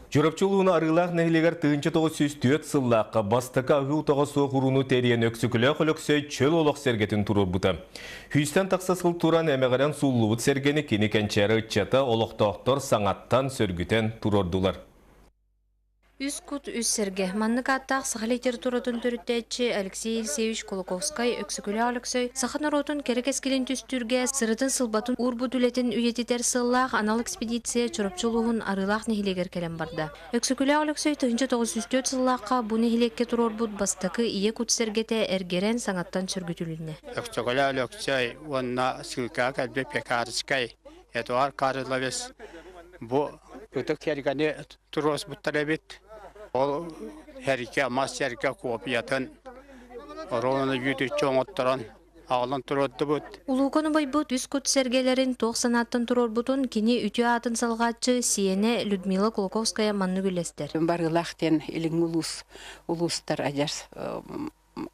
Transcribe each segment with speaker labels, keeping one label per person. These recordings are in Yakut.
Speaker 1: Чурапчы улууһун Арыылаах нэһилиэгэр 1904 сыллаахха бастакы аһыы утаҕа суох урууну тэрийэн Өксөкүлээх Өлөксөй чөл олох сэргэтин туруорбута. Сүүстэн тахса сыл туран эмэҕирэн сууллубут сэргэни кини кэнчээри ыччата олохтоохтор саҥаттан сөргүтэн туруордулар.
Speaker 2: Үс кут, үс сэргэ. Маннык ааттаах саха литературатын төрүттээччи Алексей Елисеевич Кулаковскай, Өксөкүлээх Өлөксөй саха норуотун кэрэ кэскилин түстүүргэ сырытын сылбатын уурбут үлэтин үйэтитэр сыаллаах анал экспедиция Чурапчы улууһун Арыылаах нэһилиэгэр кэлэн барда. Өксөкүлээх Өлөксөй 1904 сыллаахха бу нэһилиэккэ туруорбут бастакы ийэ кут сэргэтэ эргэрэн саҥаттан сөргүтүлүннэ.
Speaker 3: Өксөкүлээх Өлөксөй уонна ссылкаҕа кэлбит Пекарскай Эдуард Карлович бу ытык сэргэни туруорсубуттар эбит. Ол сэргэ, мас сэргэ копиятын ровно үүтүччү оҥотторон аҕалан туруордубут.
Speaker 2: Улуукан убайбыт үс кут сэргэлэрин туох санааттан туруорбутун кини үтүө аатын салҕааччы сиэнэ Людмила Кулаковская маннык үллэстэр.
Speaker 4: Барыылаах диэн илиҥҥи улуус улуустар адьас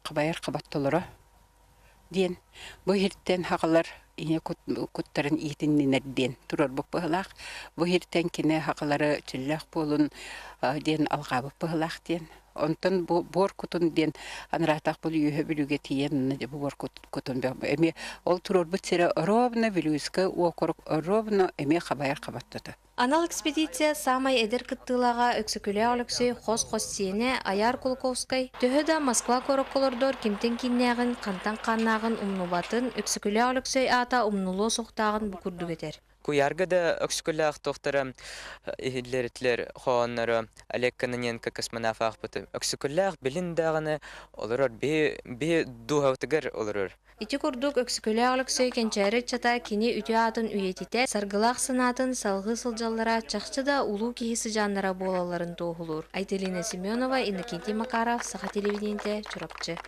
Speaker 4: хабайар хабаттолоро диэн бу иһиртэн хаҕалар ийэ куттарын иитиннинэр диэн турарбыт быһылаах. Бу иһиртэн кини хаҕалары чөллөөх буолун диэн алҕаабыт быһылаах диэн. Онтон бу буор кутун диэн анараатах бу үөһэ Бүлүүгэ тиийэн бу буор кутун эмиэ ол туруорбут сирэ ровно Вилюйскай уокурук ровно эмиэ хабайар хабаттата.
Speaker 2: Анал экспедиция саамай эдэр кыттыылааҕа Өксөкүлээх Өлөксөй хос-хос сиэнэ Айаар Кулаковскай төһө да Москва куоракка олордор кимтэн кииннээҕин, хантан хааннааҕын умнубатын, Өксөкүлээх Өлөксөй аата умнулуо суохтааҕын бу курдук этэр.
Speaker 5: Куйаарга да Өксөкүлээх туохтара иһиллэритлэр хоһоонноро Олег Кононенко космонавт аахпытым. Өксөкүлээх билин даҕаны олорор, биһи, биһи дууһабытыгар олорор.
Speaker 2: Ити курдук Өксөкүлээх Өлөксөй кэнчээри ыччата кини үтүө аатын үйэтитэ, саргылаах санаатын салҕыы сылдьаллара чахчы да улуу киһи сыдьааннара буолалларын туоһулуур. Айталина Семенова, Иннокентий Макаров, Саха телевидениетэ, Чурапчы.